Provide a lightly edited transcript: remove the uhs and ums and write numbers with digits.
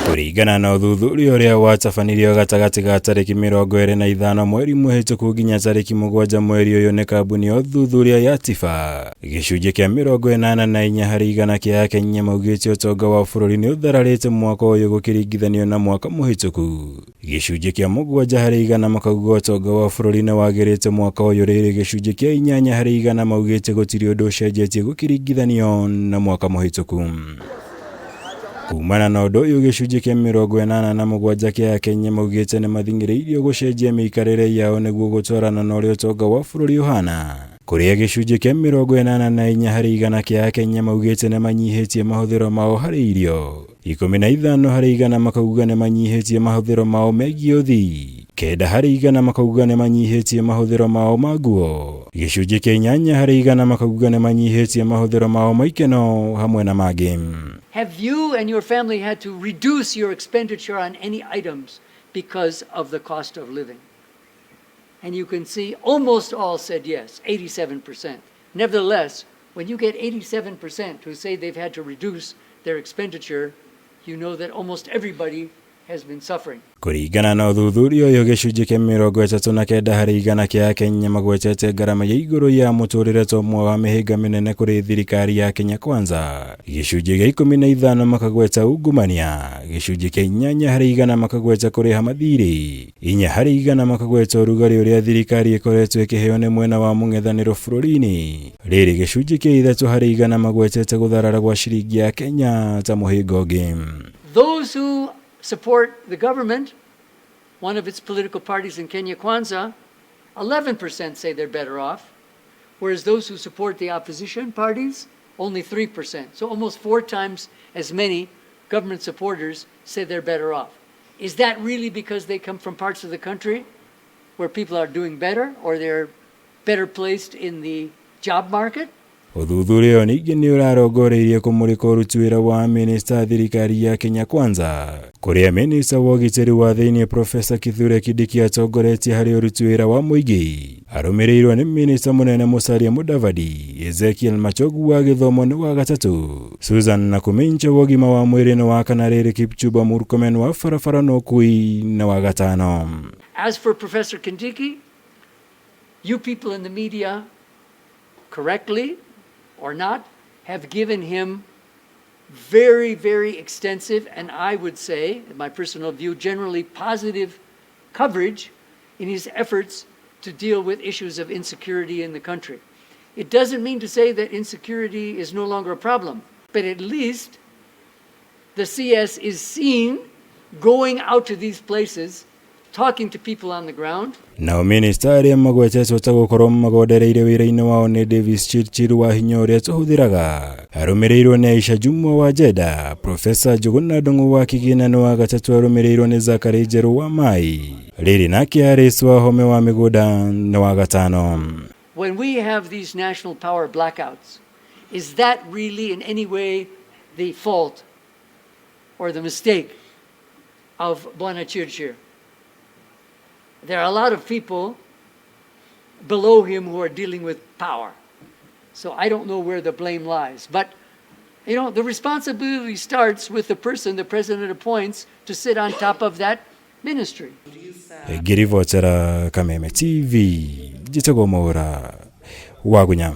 Kũringana na ũthuthuria ũrĩa watabanirio gatagatĩ ga tarĩki 25 mweri mũhĩtũku nginya tarĩki 7 mweri ũyũ nĩ kambuni ya ũthuthuria ya Tifa, gĩcunjĩ kĩa 84% kĩa Akenya maugĩte ũtonga wa bũrũri nĩ ũthararĩte mwaka ũyũ gũkĩringithanio na mwaka mũhĩtũku. Gĩcunjĩ kĩa 7% makauga ũtonga wa bũrũri nĩ wagĩrĩte mwaka ũyũ rĩrĩ gĩcunjĩ kĩa 8% maugĩte gũtirĩ ũndũ ũcenjetie gũkĩringithanio na mwaka mũhĩtũku. Kumana na ũndũ ũyũ gĩcunjĩ kĩa 87 kĩa Akenya maugĩte nĩ mathing'ĩrĩirio gũcenjia mĩikarĩre yao nĩguo gũtwarana na ũrĩa ũtonga wa bũrũri ũhana. Kũrĩa gĩcunjĩ kĩa 84% kĩa Akenya maugĩte nĩ manyihĩtie mahũthĩro mao harĩ irio. 15% makauga nĩ manyihĩtie mahũthĩro mao megiĩ ũthii. 9% makauga nĩ manyihĩtie mahũthĩro mao ma nguo. Gĩcunjĩ kĩa 8% makauga nĩ manyihĩtie mahũthĩro mao ma ikeno hamwe na mangĩ. Have you and your family had to reduce your expenditure on any items because of the cost of living? And you can see almost all said yes, 87%. Nevertheless, when you get 87% who say they've had to reduce their expenditure, you know that almost everybody has been suffering. Kũringana na ũthuthuria ũyũ gĩcunjĩ kĩa 39% kĩa Akenya magwetete ngarama ya igũrũ ya mũtũrĩre ta ũmwe wa mĩhĩnga mĩnene kũrĩ thirikari ya Kenya Kwanza. Gĩcunjĩ gĩa 15 makagweta ungumania, gĩcunjĩ kĩa 8% makagweta kũrĩha mathirĩ, 4% makagweta ũrugarĩ ũrĩa thirikari ĩkoretwo ĩkĩheo nĩ mwena wa mũng'ethanĩro bũrũri-inĩ. Rĩrĩ gĩcunjĩ kĩa 3% magwetete gũtharara gwa ciringi ya Kenya ta mũhĩnga ũngĩ. Those who support the government, one of its political parties in Kenya Kwanza, 11% say they're better off, whereas those who support the opposition parties, only 3%. So almost 4 times as many government supporters say they're better off. Is that really because they come from parts of the country where people are doing better or they're better placed in the job market? Ũthuthuria ũyũ ningĩ nĩ ũrarongoreirie kũmũrĩka ũruti wĩra wa minista thirikari ya Kenya Kwanza, kũrĩa minista wa ũgitĩri wa thĩinĩ Profesa Kithure Kindiki atongoretie harĩ ũruti wĩra wa mũingĩ, arũmĩrĩirwo nĩ minista mũnene Musalia Mudavadi, Ezekiel Machogu wa gĩthomo nĩ wa gatatũ, Susan Nakhumicha wa ũgima wa mwĩrĩ nĩ wa kana, rĩrĩ Kipchumba Murkomen wa barabara na ũkui nĩ wa gatano. As for Professor Kindiki, you people in the media, correctly or not, have given him very, very extensive, and I would say, in my personal view, generally positive coverage in his efforts to deal with issues of insecurity in the country. It doesn't mean to say that insecurity is no longer a problem, but at least the CS is seen going out to these places, talking to people on the ground. Nao minista arĩa magwetetwo ta gũkorwo magondereire wĩra-inĩ wao nĩ Davis Chirchir wa hinya ũrĩa tũhũthĩraga, arũmĩrĩirwo nĩ Aisha Jumwa wa Jenda, Profesa Njuguna Ndung'u wa Kĩgĩna nĩ wa gatatũ, arũmĩrĩirwo nĩ Zachary Njerũ wa Mai, rĩrĩ nake Alice Wahome wa mĩgũnda nĩ wa gatano. When we have these national power blackouts, is that really in any way the fault or the mistake of Bwana Chirchir? There are a lot of people below him who are dealing with power. So I don't know where the blame lies. But, the responsibility starts with the person the president appoints to sit on top of that ministry. Ngĩribotera Kameme TV, njĩtagwo Mwaũra wa Gunya.